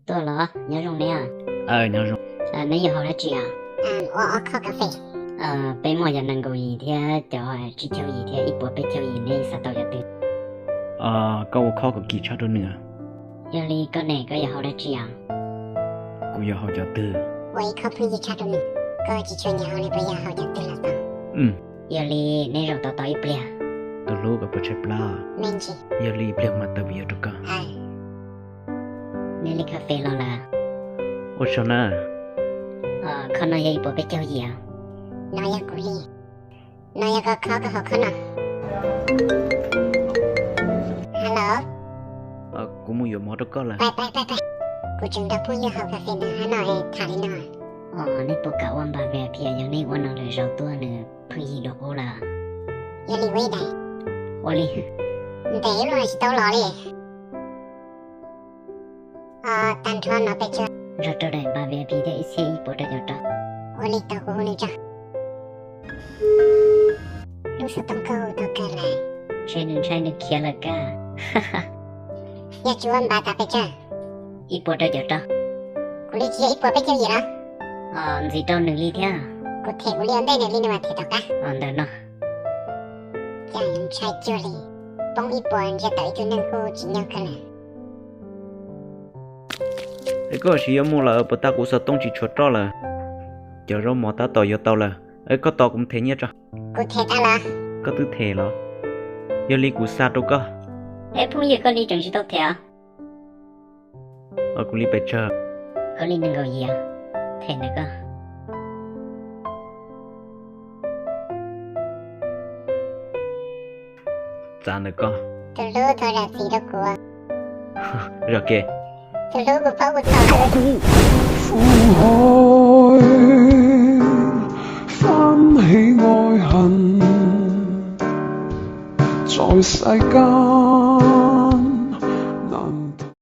Tuaj los, nyob zoo neb. Aw, nyob zoo. Neb yuav haus dab tsi os? Ua ob khob kas fes. Peb muaj yog nees nkaum yim thiab cov tsib caug yim thiab ib puas peb caug yim, neb xav tau cov twg? Koj ua khob kom kim tshaj rau nws. Yog li koj ne, koj yuav haus dab tsi os? Kuv yuav haus cov twg? Ua ib khob phooj ywg tshaj rau nws. Koj tsis tshua nyiam haus li, puas yog haus cov twg los tau? Yog li neb zaum tos tau ib pliag. Tus hlub, koj puas tshaib plab? Me ntsis. Yog li ib pliag mas tawm kuv yuav rau koj. Neb li kas fes los lawm? Ua tsaug na. Khob no yog ib puas peb caug yim. No yog kuv li. No yog koj khob, koj haus khob no. Hello. Kuv mus yuav mov rau koj lawm. Pais, pais, pais, pais. Kuv tseem nrog phooj ywg haus kas fes ntawm hab no es tham li no. Os, neb puas kam ua npam V I P, yog neb ua no lwm zaus tuaj nws pheej yig dua qub lawm. Yog li ua ib daim. Ua li. Ntev ua tsis tau los li. Tag nrho no pes tsawg? Nrog rau daim npam V I P thiab ib txhiab ib puas rau caum rau. Ua li tau, kuv hu nws tso. Lub xov tooj koj hu tau kawg lawm. Ntshe nws ntshai nws khiav lawm kag. Yog tsis ua npam tas pes tsawg? Ib puas rau caum rau. Kuv li tsis yog ib puas peb caug yim los? Os, ntxiv rau nws li thiab. Kuv them kuv li ua ntej nws li nws mam them tom qab. Os, ntawm no. Cas ntshai cuag li, poob ib puas ntsia tawm ib tug neeg kuj tsim nyog kawg lawm. Es koj sim yuav mus lawm puas tas, kuv xov tooj tsis tshuav roj lawm. Cov zaub mov tab tom yuav tau lawm, es koj tos kuv mus them nyiaj tso. Kuv them tas los? Koj twb them los? Yog li kuv xa rau koj. Es phooj ywg, koj li tseem tsis tau them os. Kuv li pes tsawg? Koj li nees nkaum yim. Them ntawm koj. Txav ntawm koj. Tus hlub, thov zam txim rau kuv. Zam kev. Tus hlub, kuv paub kuv txhaum. Phút hoi, phán hí ngôi hận, trôi say cạn, nặng